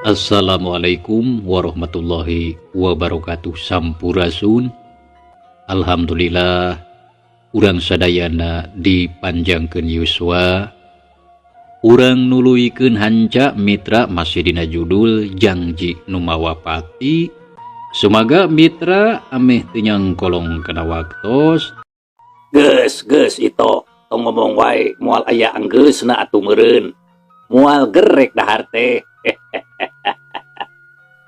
Assalamualaikum warahmatullahi wabarakatuh. Sampurasun. Alhamdulillah, urang sadayana dipanjangkeun yuswa. Urang nuluykeun hanca, mitra, masih dina judul Jangji Nu Mawa Pati. Sumaga mitra ameh teu nyangkolong kana waktos. Geus, geus itu, tong ngomong wae, moal aya anggeusna atuh meureun. Moal gerek dahar teh.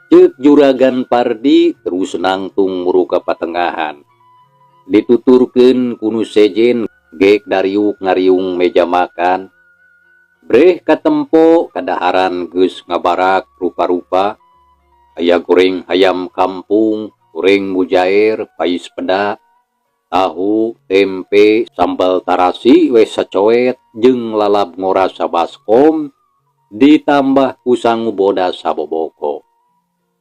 Ceuk Juragan Pardi terus nangtung muru ka patengahan. Dituturkeun ku nu sejen gek dariuk ngariung meja makan. Breh katempo kadaharan geus ngabarak rupa-rupa. Aya goreng hayam kampung, goreng mujair, pais peda, tahu, tempe, sambal tarasi we sacoet jeung lalab ngora sabaskom ditambah ku sangu bodas saboboko.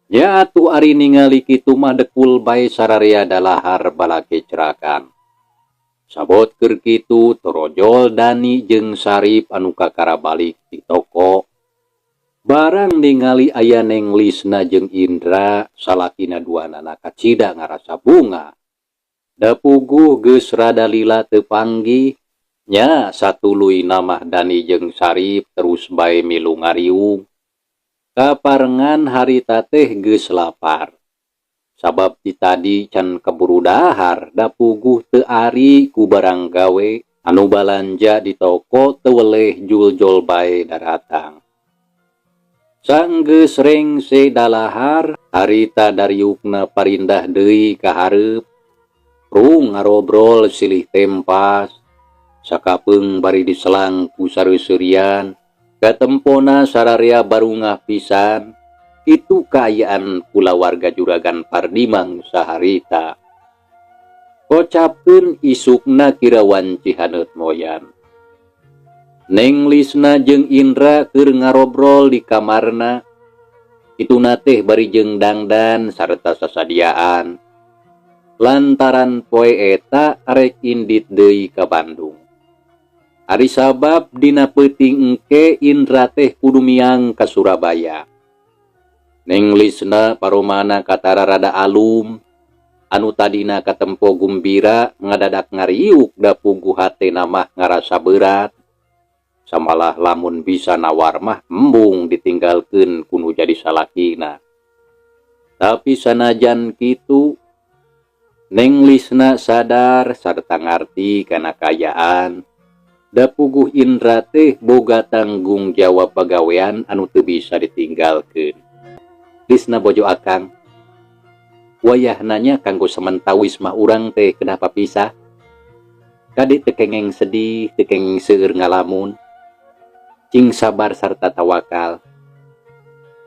Nya atuh ari ningali kitu mah dekul bae sararea dalahar balake cerakan. Sabot keur kitu torojol Dani jeung Sarip anu kakara balik ti toko. Barang ningali aya Neng Lisna jeung Indra salakina duanana kacida ngarasa bungah. Da puguh geus rada lila teu panggih, nya satuluyna mah Dani jeung Sarip terus bae milu ngariung. Kaparengan harita teh geus lapar. Sabab ti tadi can keburu dahar, da puguh teu ari ku barang gawe anu balanja di toko teu weleh juljol bae daratang. Sanggeus rengse dalahar, harita dariukna parindah deui ka hareup. Rung ngarobrol silih tempas, sakapeung bari diselang ku sareuseurian. Katempona sararea barungah pisan. Itu kaayaan kulawarga Juragan Pardimang saharita. Kocapkeun isukna kira wanci haneut moyan. Neng Lisna jeung Indra keur ngarobrol di kamarna. Kituna teh bari jeung dangdan sarta sasadiaan. Lantaran poe eta arek indit deui ka Bandung. Ari sabab dina peuting engke Indra teh kudu miang ka Surabaya. Neng Lisna paromana katara rada alum, anu tadina katempo gumbira ngadadak ngariuk da puguh hatena mah ngarasa berat. Samalah lamun bisa nawar mah embung ditinggalkeun ku nu jadi salakina. Tapi sanajan kitu, Neng Lisna sadar sarta ngarti kana kaayaan. Da puguh Indra teh boga tanggung jawab pagawean anu teu bisa ditinggalkeun. Lisna bojo akang. Wayahna nya kanggo samentawis mah urang teh kenapa pisah? Kade teu kengeng sedih, teu kengeng seueur ngalamun. Cing sabar sarta tawakal.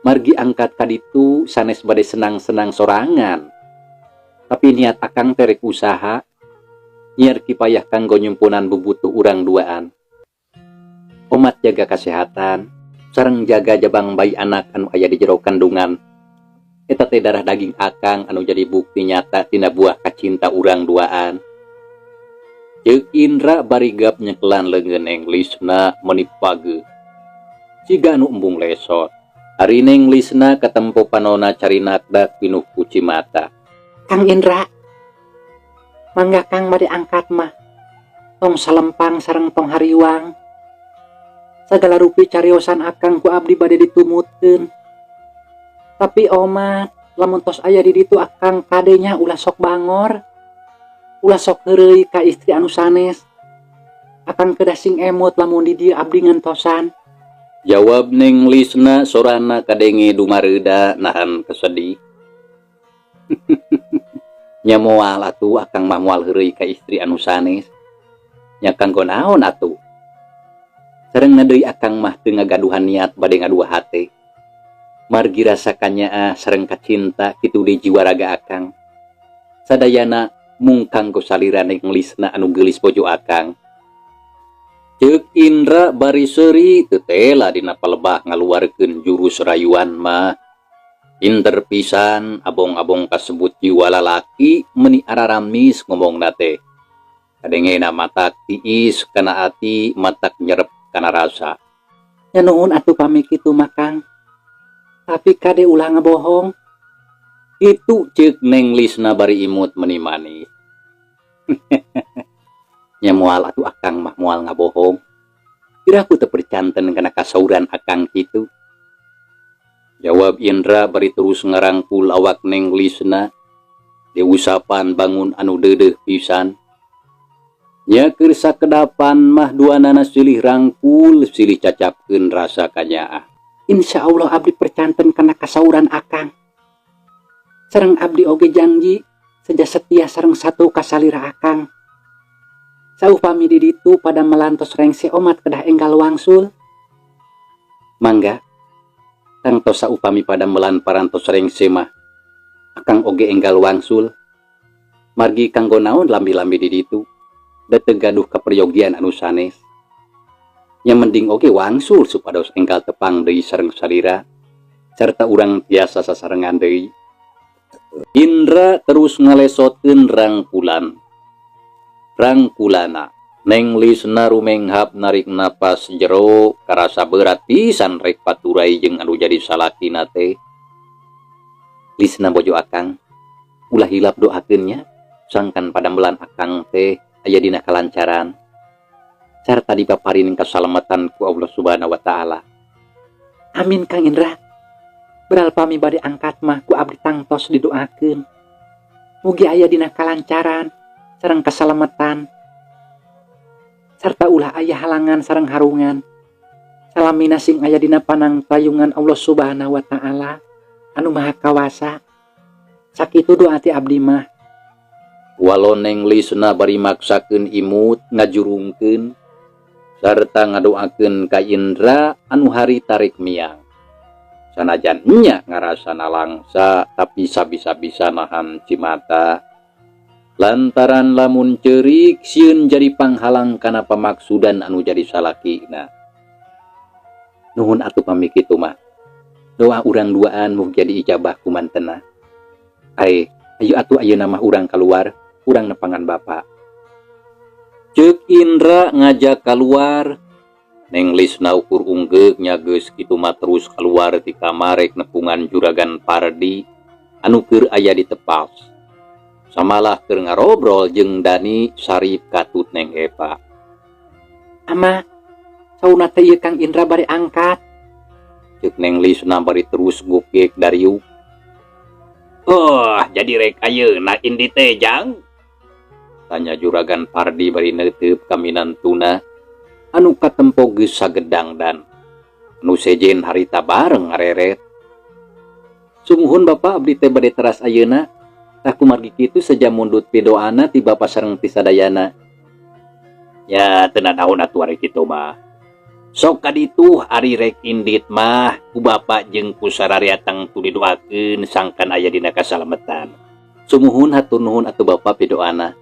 Margi angkat kaditu sanes bade senang-senang sorangan. Tapi niat akang teh rek usaha nyiar kipayah kanggo nyumpunan bubutuh urang duaan. Omat jaga kesehatan, sareng jaga jabang bayi anak anu aya di jero kandungan. Eta teh darah daging akang anu jadi bukti nyata tina buah kacinta urang duaan. Ceuk Indra bari gap nyekelan leungeun Neng Lisna meuni pageuh. Siga anu embung lesot. Ari Neng Lisna katempo panona carinakdak pinuh ku cimata. Kang Indra, mangga Kang bade angkat mah. Tong salempang sareng tong hariwang. Sagala rupi cariosan akang ku abdi bade ditumutkeun. Tapi omat, lamun tos aya di ditu akang kadenya ulah sok bangor. Ulah sok heureuy ka istri anu sanes. Akang kedah sing emut lamun di dieu abdi ngantosan. Jawab Neng Lisna sorana kadenge dumareuda nahan kesedih. Nya moal atuh akang mah moal heureuy ka istri anu sanes. Nya kanggo naon atuh? Sareng deui akang mah teu ngagaduhan niat bade ngadua hate. Margi rasa kanyaah sareng kacinta kitu di jiwa raga akang. Sadayana mung kanggo salira Neng Lisna anu geulis bojo akang. Ceuk Indra bari seuri teu tela dina palebah ngaluarkeun jurus rayuan mah. Pinter pisan abong-abong kasebut jiwa lalaki meuni araramis ngomongna teh. Kadengena matak tiis kana ati, matak nyerep kana rasa. Nya nuhun atuh pami kitu mah Kang. Tapi kade ulah ngebohong. Itu cek Neng Lisna bari imut meni manis. Nya moal atuh, akang mah moal ngabohong. Piraku teu percanten kana kasauran akang kitu. Jawab Indra bari terus ngarangkul awak Neng Lisna. Diusapan bangun anu deudeuh pisan. Nya keur sakedapan mah duanana silih rangkul, silih cacapkeun rasa kanyaah. Insya Allah abdi percanten kana kasauran akang. Sareng abdi oge janji seja setia sareng satu kasalira akang. Saupami di ditu padamelan tos rengse, omat kedah enggal wangsul. Mangga. Tangtos saupami padamelan parantos rengse mah, akang oge enggal wangsul. Margi kanggo naon lambi-lambi di ditu? Da teu gaduh kaperyogian anu sanes. Nya mending oge wangsul supados enggal tepang deui sareng salira serta urang tiasa sasarengan deui. Indra terus ngalesotkeun rangkulan. Rangkulana. Neng Lisna rumenghap narik napas jero, karasa berat pisan rek paturai jeung anu jadi salakina teh. Lisna, bojo akang, ulah hilap doakeun nya sangkan padamelan akang teh aya dina kalancaran sarta dipaparin kasalamatan ku Allah Subhanahu wa Taala. Amin, Kang Indra. Beral pami bade angkat mah ku abdi tangtos didoakeun. Mugi aya dina kalancaran sareng kasalamatan serta ulah aya halangan sareng harungan. Salamina sing aya dina panang tayungan Allah Subhanahu wa Taala anu Maha Kawasa. Sakitu doa ti abdi mah. Walon Neng Lisna bari maksakeun imut ngajurungkeun sarta ngadoakeun ka Indra anu harita rek miang. Sanajan nya ngarasa nalangsa, tapi sabisa-bisa nahan cimata lantaran lamun ceurik sieun jadi panghalang kana pamaksudan anu jadi salakina. Nuhun atuh pami kitu mah. Doa urang duaan mugi jadi ijabah ku mantena. Ae, ayo atuh ayeuna mah urang keluar, urang nepangan bapak. Ceuk Indra ngajak keluar. Neng Lisna ukur unggeuk, nya geus kitu mah terus keluar ti kamar rek nepungan Juragan Pardi anu keur aya di tepas. Samalah keur ngarobrol jeung Dani, Sarip, katut Neng Epa. Ama, sauna teh ieu Kang Indra bari angkat. Ceuk Neng Lisna bari terus gugek dariuk. Oh, jadi rek ayeuna indit teh, Jang? Tanya Juragan Pardi bari neuteup ka minantuna anu katempo geus sagedang dan nu sejen harita bareng ngareret. Sumuhun, Bapak, abdi teh bade teras ayeuna. Tah, kumargi kitu seja mundut pidoana ti Bapak sareng ti sadayana. Ya teu nanaon atuh ari kitu mah. Sok kaditu ari rek indit mah ku Bapak jeung ku sararea tangtu didoakeun sangkan aya dina kasalametan. Sumuhun, hatur nuhun atuh Bapak pidoana.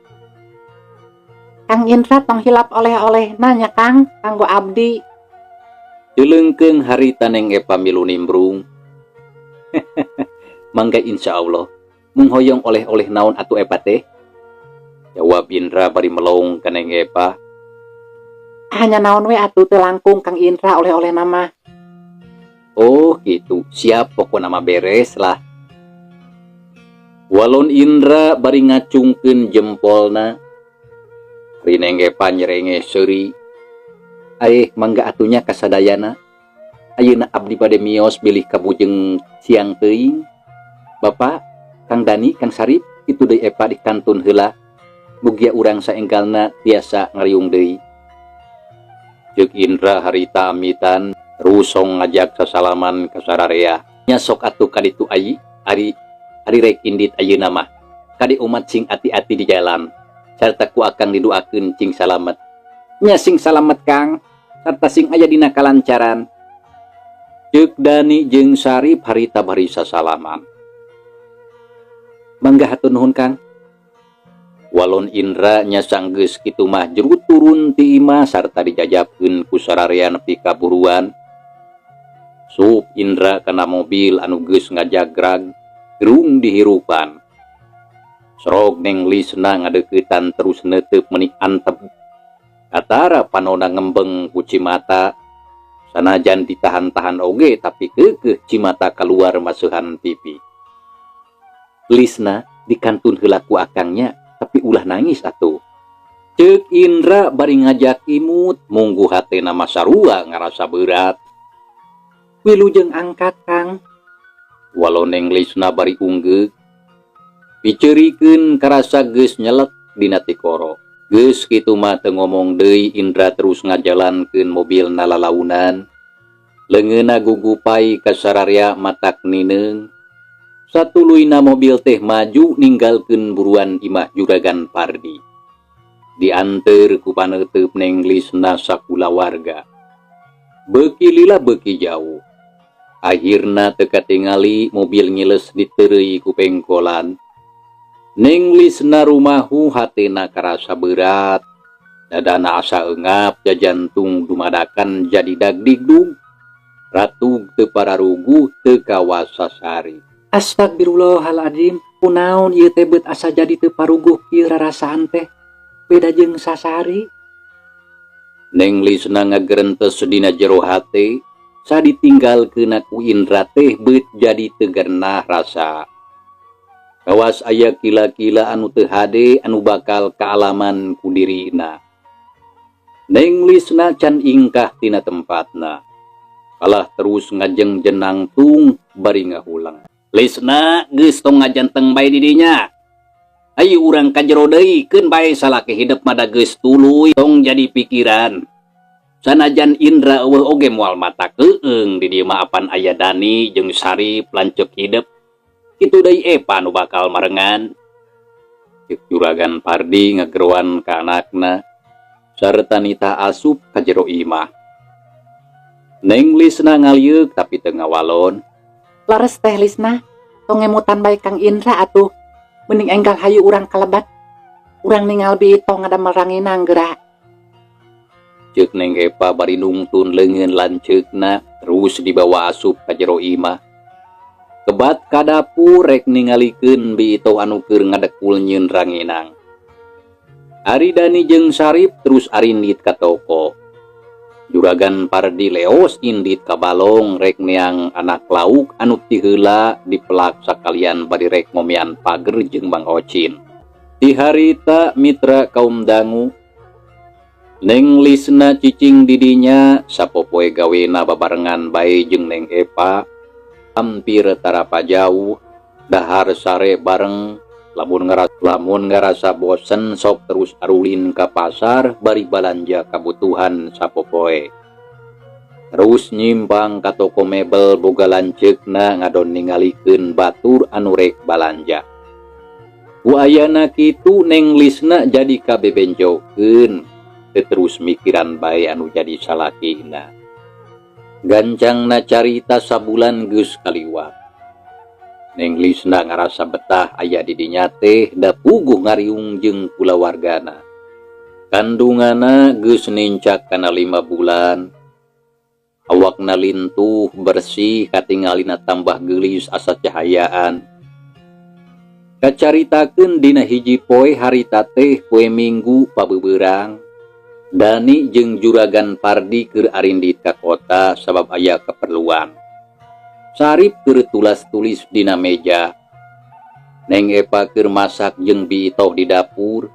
Kang Indra tong hilap oleh-oleh nanya, Kang, kanggo abdi. Cileungkeung harita Neng Epa milu nimbrung. Mangga, insya Allah. Mung hoyong oleh-oleh naon atuh Epa teh? Jawab Indra bari melong ka Neng Epa. Hanya naon we atuh, teu langkung Kang Indra oleh-oleh nama. Oh gitu, siap, pokokna mah beres lah. Walon Indra bari ngacungkeun jempolna. Ari Neng Epa nyerenge seuri. Aeh, mangga atuh nya kasadayana. Ayeuna abdi bade mios bilih kabujeng siang teuing. Bapak, Kang Dani, Kang Sarip, itu deui Epa di kantun heula. Mugia urang saenggalna tiasa ngariung deui. Ceuk Indra harita amitan, rusong ngajak sasalaman ka sararea. Nya sok atuh kaditu ayi, ari ari rek indit ayeuna mah. Kade umat sing ati-ati di jalan. Sarta ku akang didoakeun cing salamet. Nya, sing salamet, Kang, sarta sing aya dina kalancaran. Ceuk Dani jeung Sarip harita bari sasalaman. Mangga, hatur nuhun, Kang. Walon Indra nya sanggeus kitu mah juru turun ti imah sarta dijajabkeun ku sararea nepi ka buruan. Sup Indra kana mobil anu geus ngajagrag gerung dihirupan. Sorog Neng Lisna ngadeuketan terus neuteup meni antep. Katara panona ngembeng ku cimata. Sanajan ditahan-tahan oge, tapi keukeuh cimata keluar maseuhan pipi. "Lisna, dikantun heula ku akang nya, tapi ulah nangis atuh," cek Indra bari ngajak imut, munggu hatena mah sarua ngarasa berat. "Wilujeng angkat, Kang." Walau Neng Lisna bari unggeuk. Piceurikeun karasa geus nyelek dina tikoro. Geus kitu mah teu ngomong deui, Indra terus ngajalankeun mobilna lalaunan. Leungeunna gugupai ka sararea matak nineung. Satuluyna mobil teh maju ninggalkeun buruan imah Juragan Pardi. Dianteur ku paneuteup Neng Lisna sakulawarga. Beuki lila beuki jauh. Akhirna teu katingali mobil ngiles diteureuy ku pengkolan. Neng Lisna rumahu, hatena karasa berat. Dadana asa eungap, jantung dumadakan jadi dagdigdug. Ratug teu pararuguh, teu kawasa sari. Astagfirullahaladzim, kunaon ieu teh, beut asa jadi teu paruguh kieu rarasaan teh? Beda jeung sasari. Neng Lisna ngagerentes dina jero hate, saditinggalkeun ku Indra teh beut jadi teu genah rasa. Kawas aya kila-kila anu teu hade anu bakal kaalaman ku dirina. Neng Lisna can ingkah tina tempatna. Kalah terus ngajeng nangtung bari ngahuleng. "Lisna, geus, tong ngajanteng bae di dinya. Ayo urang ka jero deui, keun bae salaki hidep mah da geus tuluy, tong jadi pikiran. Sanajan Indra euweuh oge moal mata keueung di dieu mah, apan aya Dani jeung Sarip lanceuk hidep. Kitu deui Epa nu bakal marengan," cek Juragan Pardi ngageroan ka anakna sarta nitah asup ka jero imah. Neng Lisna ngalieuk tapi teu ngawalon. "Leres teh, Lisna, tong ngemutan bae Kang Indra atuh. Mending enggal hayu urang kalebat. Urang ningal Bi Itoh ngadamel ranginang geura." Cek Neng Epa bari nungtun leungeun lanceukna terus dibawa asup ka jero imah. Kebat ka dapur rek ningalikeun Bi Itoh anu keur ngadekul nyieun ranginang. Ari Dani jeung Sarip terus arindit ka toko. Juragan Pardi leos indit ka balong rek neang anak lauk anu ti heula dipelak sakalian bari rek ngomean pager jeung Mang Ocin. Ti harita, mitra kaum dangu, Neng Lisna cicing didinya sapopoe, gawena babarengan bae jeung Neng Epa, hampir tarapa jauh, dahar sare bareng. Lamun ngarasa bosen sok terus arulin ka pasar bari balanja kabutuhan sapopoe. Terus nyimpang ka toko mebel boga lanceukna ngadon ningalikeun batur anu rek balanja. Ku ayana kitu Neng Lisna jadi kabebenjokeun, teu terus mikiran bae anu jadi salakina. Gancangna carita, sabulan geus kaliwat. Neng Lisna ngarasa betah aya di dinya teh, da puguh ngariung jeung kulawargana. Kandunganna geus nincak kana 5 bulan. Awakna lintuh bersih, katingalina tambah geulis asa cahayaan. Kacaritakeun dina hiji poe harita teh poe Minggu pabeubeurang. Dani jeung Juragan Pardi keur arindit ka kota sabab aya keperluan. Sarip keur tulas-tulis dina meja. Neng Epa keur masak jeung Bi Itoh di dapur.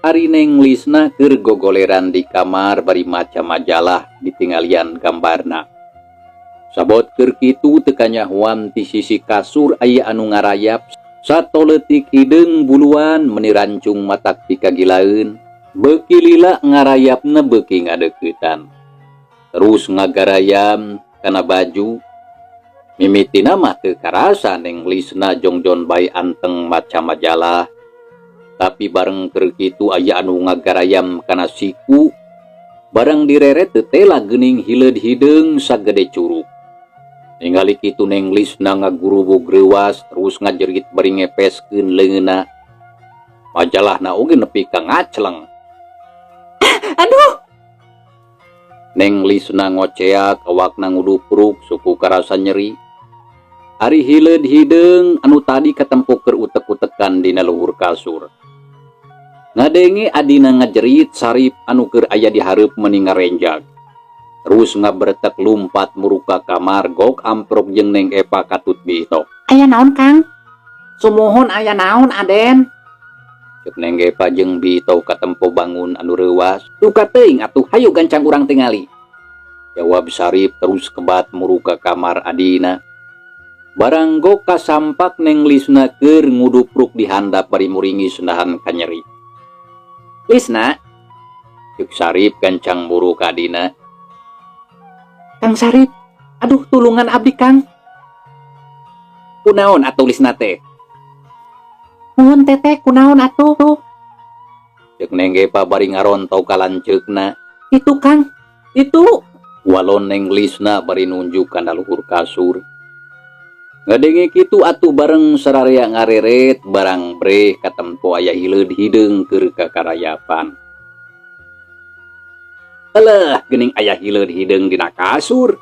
Ari Neng Lisna keur gogoleran di kamar bari maca majalah ditinggalian gambarna. Sabot keur kitu teu kanyahoan ti sisi kasur aya anu ngarayap satoletik hideung buluan, meni rancung matak pikagilaeun. Beuki lila ngarayapna beuki ngadeuketan. Terus ngagarayam kana baju. Mimitina mah teu karasa Neng Lisna jongjon bae anteng maca majalah. Tapi bareng keur kitu aya anu ngagarayam kana siku. Barang direret teu tela geuning hileud hideung sagede curug. Ningali kitu Neng Lisna ngagurubug reuwas, terus ngajerit bari ngepeskeun leungeunna. Majalahna oge nepi ka ngacleng. "Aduh!" Neng Lisna ngoceak, awakna ngudupruk suku karasa nyeri. Ari hileud hideung anu tadi katempo keur utek-utekan dina luhur kasur. Ngadenge adina ngajerit, Sarip anu keur aya di hareup meni ngarenjag. Terus ngabertek lumpat muru ka kamar, gok amprok jeung Neng Epa katut Bi Itoh. Aya naon, Kang? Sumuhun, aya naon, Aden? Cek Neng Epa jeung Bi Itoh katempo bangun anu reuwas. Duka teuing atuh, hayu gancang urang tingali. Jawab Sarip terus kebat muru ka kamar adina. Barang gok kasampak Neng Lisna keur ngudupruk di handap bari muringis nahan kanyeri. Lisna, cek Sarip gancang muru ka adina. Kang Sarip, aduh, tulungan abdi, Kang. Kunaon atuh, Lisna teh? Muhun, Teteh, kunaon atuh? Cek Neng Epa bari ngarontok ka lanceukna. Itu, Kang, itu. Walon Neng Lisna bari nunjuk kana luhur kasur. Ngadenge kitu atuh bareng sararea ngareret, barang breh katempo aya hileud hideung keur kakarayapan. Eleh, geuning aya hileud hideung dina kasur.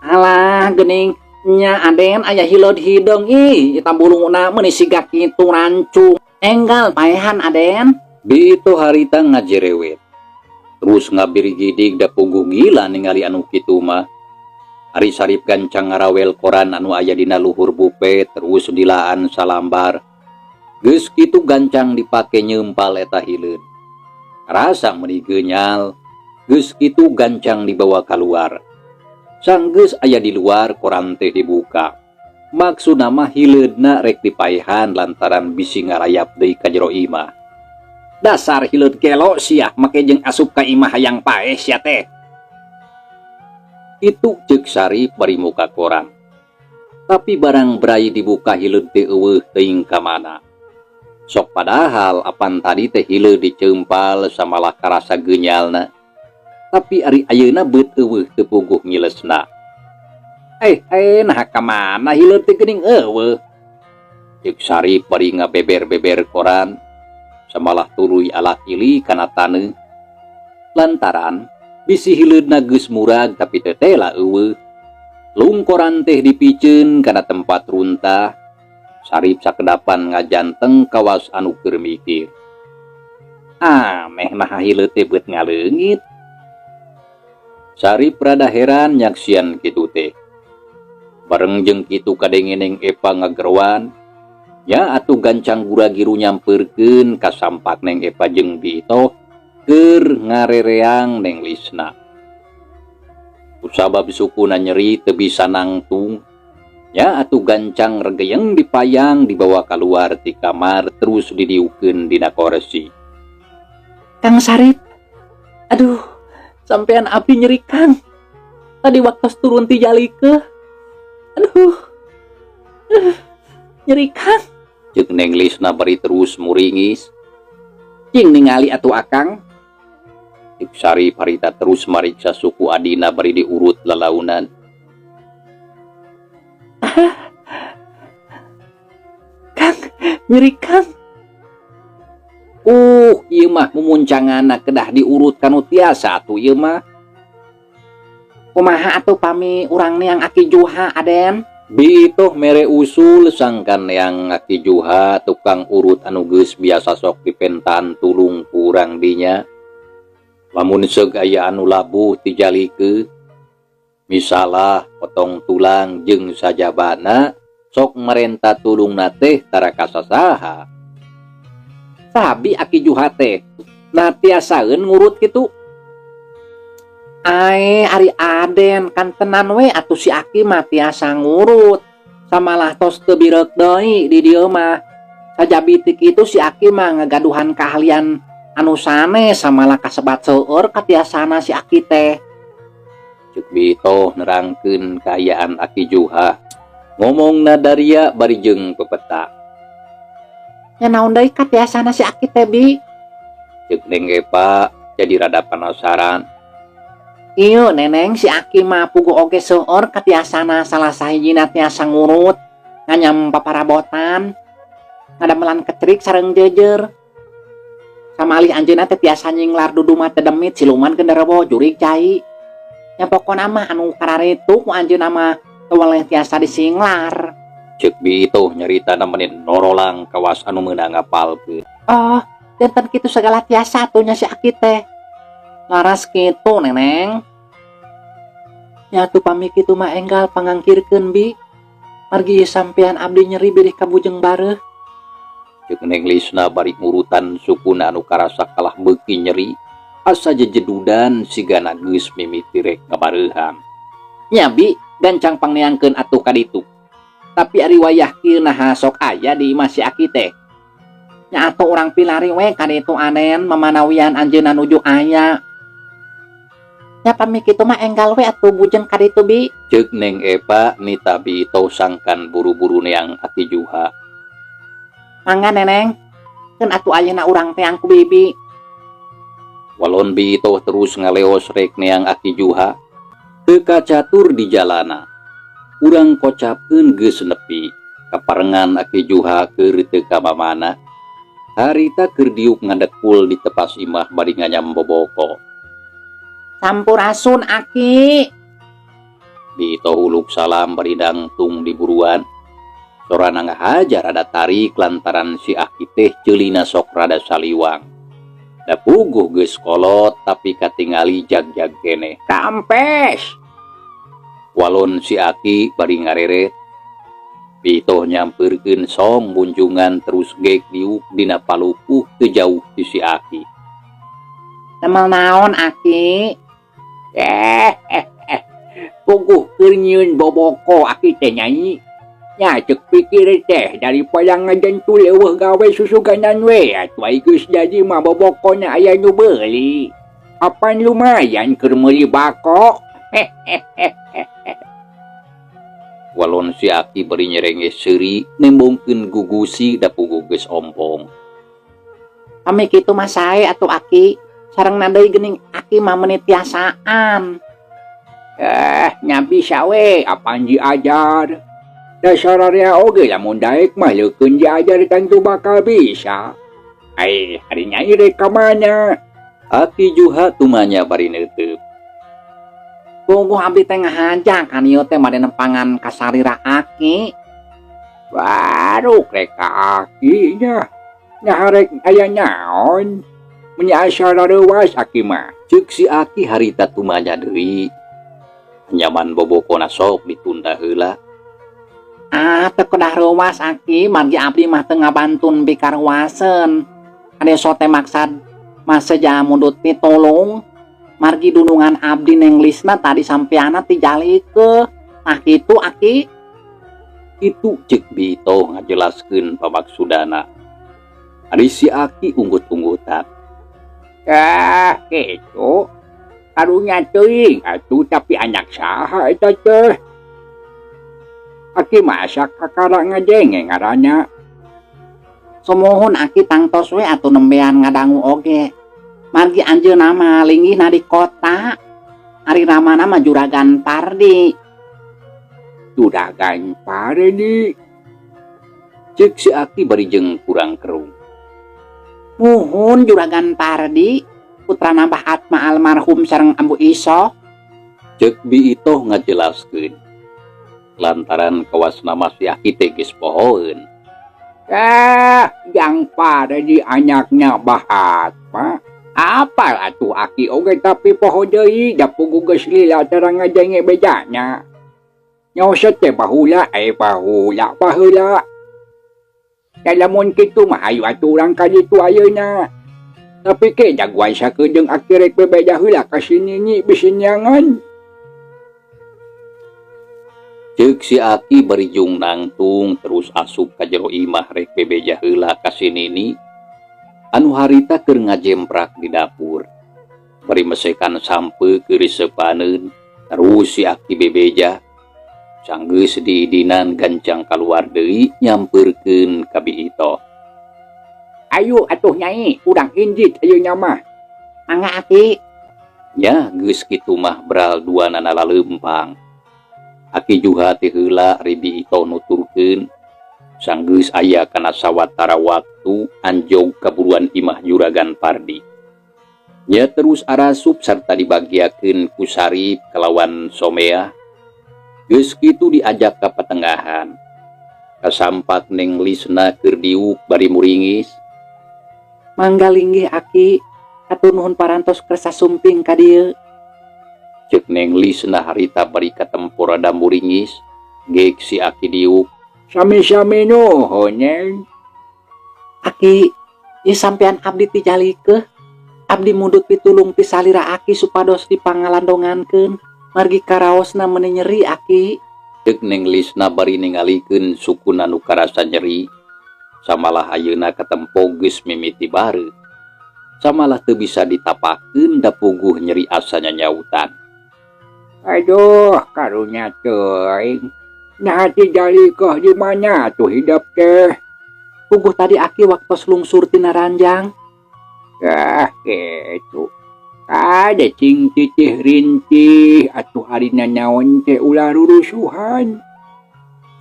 Alah, geuning nya, Aden, aya hileud hideung ih, eta bulungna meuni siga kitu rancung. Enggal paehan, Aden. Bi Itoh harita ngajerewet. Terus ngabirigidig da puguh gila ningali anu kitu mah. Ari Sarip gancang ngarawel koran anu aya dina luhur bupe terus dilaan salambar. Geus kitu gancang dipake nyeumpal eta hileud. Rasa meuni geunyal, geus kitu gancang dibawa keluar. Sanggeus aya di luar, koran teh dibuka. Maksudna mah hileudna rek dipaehan lantaran bisi ngarayap deui ka jero imah. Dasar hileud gelo sia, make jeung asup ka imah hayang paeh sia teh. Itu cek Sarip bari muka koran. Tapi barang brai dibuka, hileud teh euweuh teuing ka mana. Sok padahal apan tadi teh hileud diceumpal samalah karasa geunyalna. Tapi ari ayeuna beut euweuh, teu puguh ngilesna. Eh, eh, nah ka mana hileud teh, geuning euweuh? Cek Sarip bari ngabeber-beber koran samalah tuluy alak ili kana taneuh. Lantaran bisi hileudna geus murag, tapi teu tela euweuh. Lung koran teh dipiceun kana tempat runtah. Sarip sakedapan ngajanteng kawas anu keur mikir. Ameh naha hileud teh beut ngaleungit. Sarip rada heran nyaksian kitu teh. Bareng jeung kitu kadenge Neng Epa ngageroan. Ya atuh gancang gura-giru nyamperkeun kasampak Neng Epa jeung Bi Itoh keur ngarereang Neng Lisna. Kusabab sukuna nyeri teu bisa nangtung. Ya atuh gancang regeyeng dipayang, dibawa keluar ti kamar terus didiukeun dina korsi. Kang Sarip, aduh, sampean abdi nyeri, Kang. Tadi waktu turun ti jalikeun. Aduh, nyeri, Kang. Cek Neng Lisna bari terus muringis. Cing ningali atuh, Akang. Cek Sarip harita terus mariksa suku adina bari diurut lalaunan. Kang, nyeri, Kang. Ieu mah mumuncanganna kedah diurut kanu tiasa atuh ieu mah. Kumaha atuh pami urang neang Aki Juha, Aden? Bi Itoh mere usul sangkan neang Aki Juha, tukang urut anu geus biasa sok dipentaan tulung ku urang dinya. Lamun seug aya anu labuh ti jalikeun, misalah potong tulang jeung sajabana, sok marenta tulungna teh tara ka sasaha. Sabi Aki Juha teh, nah tiasaeun ngurut kitu. Ae, ari Aden kan tenan we atuh si Aki mah tiasa ngurut. Samalah tos teu bireuk deui di dieu mah. Sajabi ti kitu si Aki mah ngagaduhan keahlian anu sanes, samalah kasebat seueur katiasana si Aki teh. Cek Bi Itoh nerangkeun kaayaan Aki Juha. Ngomongna daria bari jeung pepeta. Nya naon deui katiasana si Aki teh, Bi? Cek Neng Epa jadi rada penasaran. Ieu, Neneng, si Aki mah puguh oge seueur katiasana, salah sahijina tiasa ngurut, nganyam paparabotan, ngadamelan kecerik sareng jeujeur. Samalih anjeunna teh tiasa nyinglar dudumat dedemit, siluman, genderuwo, jurig, cai. Nya pokona mah anu kararitu ku anjeunna mah teu weleh tiasa disinglar. Cek Bi Itoh nyarita nemenin norolang kawas anu meunang ngapalkeun. Oh, janten kitu segala tiasa atuh nya si Aki teh. Laras kitu, Neneng. Nya atuh pami kitu mah enggal pangangkirkeun, Bi. Margi ieu sampean abdi nyeri bilih kabujeng bareuh. Ceuk Neng Lisna bari ngurutan sukuna anu karasa kalah beuki nyeri asa jejedudan sigana geus mimiti rek ngabareuhan. Nya Bi, gancang pangneangkeun atuh ka ditu. Tapi ari wayah kieu naha sok aya di imah si Aki teh? Nya atuh urang pilari we ka ditu, Anen, mamanawian anjeunna nuju aya. Nya pami kitu mah enggal we atuh bujeng ka ditu, Bi. Ceuk Neng Epa nita Bi Itoh sangkan buru-buru neang Aki Juha. Mangga, Neneng. Keun atuh ayeuna urang teang ku Bibi. Walon Bi Itoh terus ngaleos rek neang Aki Juha. Teu kacatur di jalana. Urang kocapkeun geus nepi. Kaparengan Aki Juha keur teu ka mamana. Harita keur diuk ngadekul di tepas imah bari nganyam boboko. Sampurasun, Aki. Bi Itoh uluk salam bari dangtung di buruan. Sorana ngahaja rada tarik lantaran si Aki teh ceulina sok rada saliwang. Da puguh geus kolot tapi katingali jag-jag keneh. Kampes. Walon si Aki bari ngareret. Bi Itoh nyampeurkeun song bunjungan terus gek diuk dina palupuh teu jauh ti si Aki. Damel naon, Aki? Puguh keur nyieun boboko Aki teh, Nyai. Nya ceuk pikir teh daripada ngajentul euweuh gawe susuganan we atuh ai geus jadi mah bobokona aya nu beuli. Apan lumayan keur meuli bako. Walon si Aki bari nyerenges seuri nembongkeun gugusi da puguh geus ompong. Pami kitu mah sae atuh, Aki. Sareng deui geuning Aki mah meuni tiasaan. Nya bisa we apan diajar. Dasar area oge lamun daek mah leukeun diajar tentu bakal bisa. Ai, ari Nyai rek ka mana? Aki Juha tumanya bari neuteub. Puguh abdi teh ngahaja kan ieu teh bade nepangan ka salira Aki. Baru rek ka Aki nya. Nya rek aya naon? Meuni asa rareuwas Aki mah. Ceuk si Aki harita tumanya deui. Nyaman bobokona sok ditunda heula. Ah, teu kedah reuwas, Aki, margi abdi mah teu ngabantun pikaruaseun. Kadeso teh maksad maseja mundut pitulung. Margi dunungan abdi Neng Lisna tadi sampeana ti jalikeuh. Tah kitu, Aki. Kitu ceuk Bi Itoh ngajelaskeun pamaksudana. Ari si Aki unggut-unggutan. Ah, kitu. Karunya teuing atuh, tapi anak saha eta teh? Aki mah asa kakara ngadenge ngaranna. Sumuhun, Aki, tangtos we atuh nembean ngadangu oge. Margi anjeunna mah linggihna di kota. Ari ramana mah Juragan Pardi. Juragan Pardi. Ceuk si Aki bari jeung kurang kerung. Muhun, Juragan Pardi, putra Abah Atma almarhum sareng Ambu Iso. Ceuk Bi Itoh ngajelaskeun. Lantaran kawasna mah si Aki teh geus pohoeun. Ah, Jang Pardi anaknya Bah Atma. Apal atuh Aki oge tapi poho deui da puguh geus lila tara ngadenge bejana. Nyosot teh bahula bahula baheula. Da lamun kitu mah hayu atuh urang ka ditu ayeuna. Tapi ke jagoan sakedeung Aki rek bebeja heula ka si Nini bisi neangan. Ceuk si Aki bari jung nangtung terus asup ka jero imah rek bebeja heula ka si Nini anu harita keur ngajemprak di dapur. Bari mesekan sampeu keur riseupaneun terus si Aki bebeja. Sanggeus diidinan gancang kaluar deui nyampeurkeun ka Bi Itoh. Ayo atuh, Nyai, urang injit ayeuna mah. Mangga, Aki. Nya geus kitu mah beral duanana laleumpang. Aki Juha teh heula ari Bi Itoh nuturkeun sanggeus aya kana sawatara waktu anjog kaburuan imah Juragan Pardi. Nya terus arasup sarta dibagiakeun ku Sarip kalawan Somea. Geus kitu diajak ka patengahan. Kasampak Neng Lisna keur diuk bari muringis. Mangga linggih, Aki. Hatur nuhun parantos kersa sumping ka dieu. Cek Neng Lisna harita bari katempo rada muringis. Gek si Aki diuk. Sami-sami nuhun, Neng. Aki, ieu sampean abdi ti jalikeuh. Abdi mundut pitulung ti salira Aki supados dipangalandongankeun. Margi karaosna meuni nyeri, Aki. Cek Neng Lisna bari ningalikeun sukuna nu karasa nyeri. Samalah ayeuna katempo geus mimiti bareuh. Samalah teu bisa ditapakeun da puguh nyeri asa nyanyautan. Aduh, karunya teuing. Nah, ti jalikeuh di mana tuh hidep teh? Puguh tadi Aki waktos lungsur tina ranjang. Ah, gitu. Ada cing titih rintih atuh ari nanaon teh ulah rurusuhan.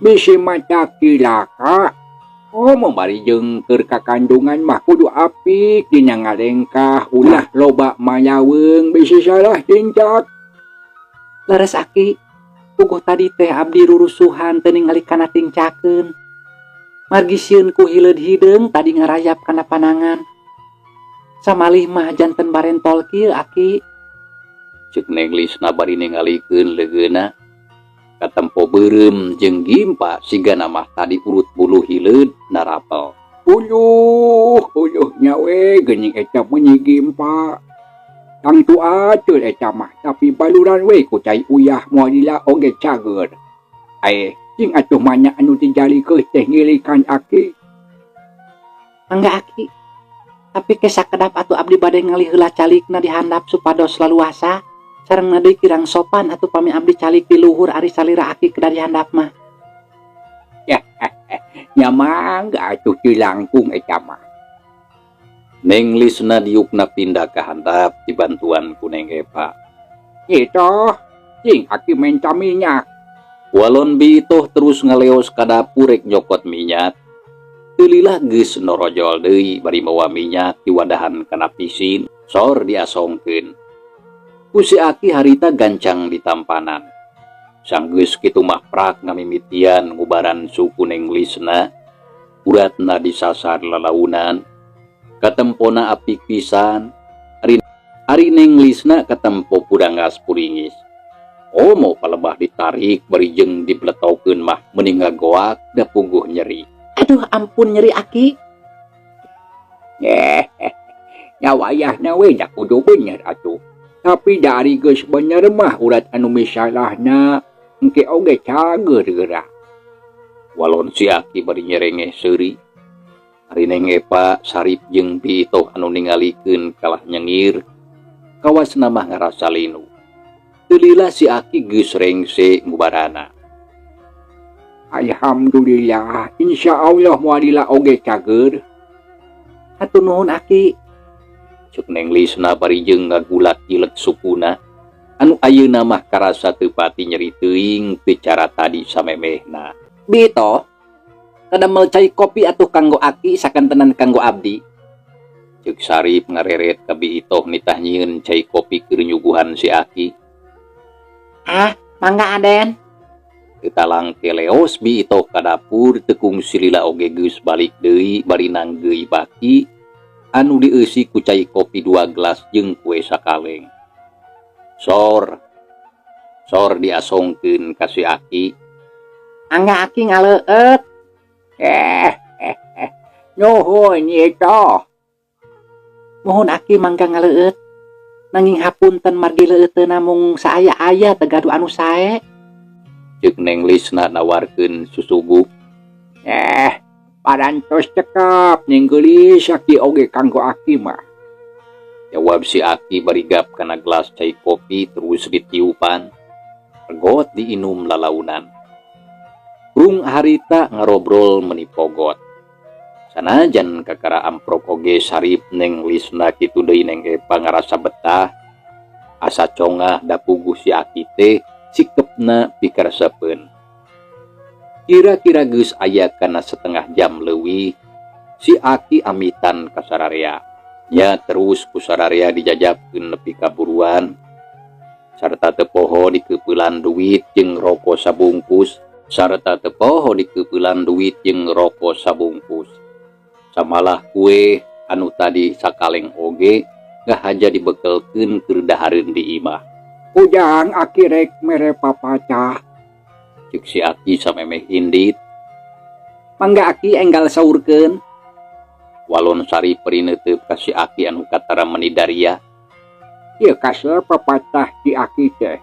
Bisi mata cilaka. Oh, bari jeung keur kakandungan mah kudu apik dina ngalengkah, ulah loba mayaweung bisi salah tincak. Leres, Aki. Puguh tadi teh abdi rurusuhan teu ningali kana tingcakeun. Margi sieun ku hileud hideung tadi ngarayap kana panangan. Samalih mah janten barentol kieu, Aki. Cek Neng Lisna bari ningalikeun leungeunna. Katempo beureum jeung gimpa sigana mah tadi urut bulu hileud narapel. Uluh, uluh nya we geuning eta meuni gimpa. Tangtu ateul eta mah, tapi baluran we ku cai uyah moal lila oge cager. Ae, cing atuh manya anu dijalikeun teh ngilikan Aki. Mangga, Aki. Tapi ke sakedap atuh, abdi bade ngalih heula calikna di handap supados laluasa. Sareng deui kirang sopan atuh pami abdi calik di luhur ari salira Aki kedah di handap mah. Nya mangga atuh, cilangkung eta mah. Neng Lisna diukna pindah ke handap dibantuan ku Neng Epa. Itu, cing Aki menta minyak. Walon Bi Itoh terus ngaleos ka dapur rek nyokot minyak. Teu lila geus norojol deui bari mawa minyak diwadahan kana pisin, sor diasongkeun. Ku si Aki harita gancang ditampanan. Sanggeus kitu mah prak ngamimitian ngubaran suku Neng Lisna. Uratna disasar lalaunan. Katempona apik pisan. Ari Neng Lisna katempo purangas puringis. Komo palebah ditarik bari jeung dibletokeun mah meuni ngagoak da puguh nyeri. Aduh, ampun nyeri, Aki. Eh, nya wayahna we da kudu bener atuh. Tapi dari geus bener mah urat anu misalahna engke oge cager geura. Walon si Aki bari nyerengeh seuri. Ari Neng Epa, Sarip jeung Bi Itoh anu ningalikeun kalah nyengir. Kawasna mah ngarasa linu. Teu lila si Aki geus rengse ngubarana. Alhamdulillah, insya Allah moal lila oge cager. Hatur nuhun, Aki. Cek Neng Lisna bari jeung ngagulak-gilek sukuna. Anu ayeuna mah karasa teu pati nyeri teuing teu cara tadi samemehna. Bi Itoh, kadamel cai kopi atuh kanggo Aki sakantenan kanggo abdi. Cek Sarip ngareret ka Bi Itoh nitah nyieun cai kopi keur nyuguhan si Aki. Ah, mangga, Aden. Teu talangke leos Bi Itoh ka dapur, teu kungsi lila oge geus balik deui bari nanggeui baki anu dieusi ku cai kopi 2 gelas jeung kue sakaleng. Sor sor diasongkeun ka si Aki. Mangga, Aki, ngaleueut. Eh, eh, eh. Nuhun, Itoh. Muhun, Aki, mangga ngaleueut. Nanging hapunten margi leueuteuna mung saaya-aya, teu gaduh anu sae. Cek Neng Lisna nawarkeun susuguh. Eh, parantos cekap ning geulis aki oge kanggo Aki mah. Jawab si Aki bari gap kana gelas cai kopi terus ditiupan. Regot diinum lalaunan. Rung harita ngarobrol meuni pogot. Sanajan kakara amprok oge Sarip, Neng Lisna kitu deui Neng Epa ngarasa betah. Asa congah da puguh si Aki teh sikepna pikaresepeun. Kira-kira geus aya kana setengah jam leuwih si Aki amitan ka sararea. Nya terus ku sararea dijajabkeun nepi ka buruan. Sarta teu poho dikeupelan duit jeung roko sabungkus, sarta teu poho dikeupelan duit jeung roko sabungkus. Samalah kue anu tadi sakaleng oge ngahaja dibekelkeun keur dahareun di imah. Ujang aki rek mere papatah. Cek si Aki samemeh indit. Mangga, Aki, enggal saurkeun. Walon Sarip bari neuteup ka si Aki anu katara meni daria. Ieu kasep papatah ti aki teh.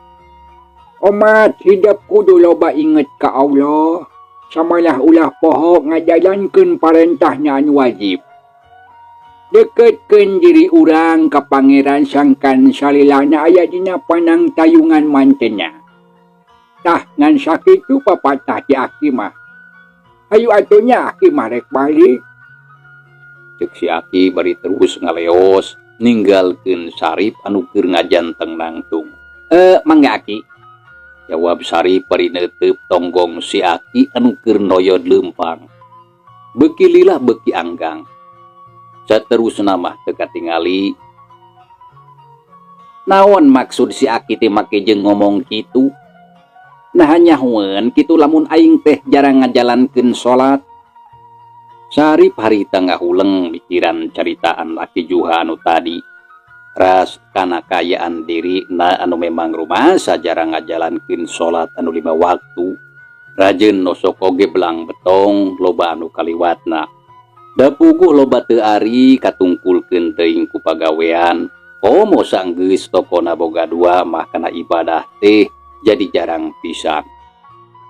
Omat hidup kudu loba inget ka Allah. Samalah ulah poho ngajalankeun parentahna anu wajib. Deketkeun diri urang ka Pangeran sangkan salilana aya dina panangtayungan mantena. Tah, ngan sakitu papatah ti aki mah. Hayu atuh nya, aki mah rek balik. Cek si Aki bari terus ngaleos ninggalkeun Sarip anu keur ngajanteng nangtung. Eh, mangga, Aki. Jawab Sarip bari neuteup tonggong si Aki anu keur noyod leumpang. Beuki lila beuki anggang. Saterusna mah teu katingali. Naon maksud si Aki teh make jeung ngomong kitu? Nah, nyahoeun kitu lamun aing teh jarang ngajalankeun salat? Sarip harita ngahuleng mikiran caritaan Aki Juha anu tadi. Ras kana kaayaan diri na anu memang rumasa jarang ngajalankeun salat anu 5 waktu. Rajeun nosok oge belang betong loba anu kaliwatna. Da puguh loba teu ari katungkulkeun teuing ku pagawean. Komo sanggeus tokona boga dua mah kana ibadah teh jadi jarang pisan.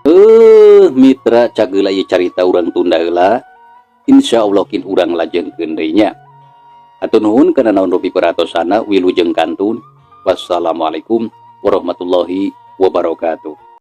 Eh, mitra, cageula ieu carita urang tunda heula. Insya Allah kin urang lajengkeun deui nya. Hatur nuhun kana naon rupi peratosana, wilujeng kantun. Wassalamualaikum warahmatullahi wabarakatuh.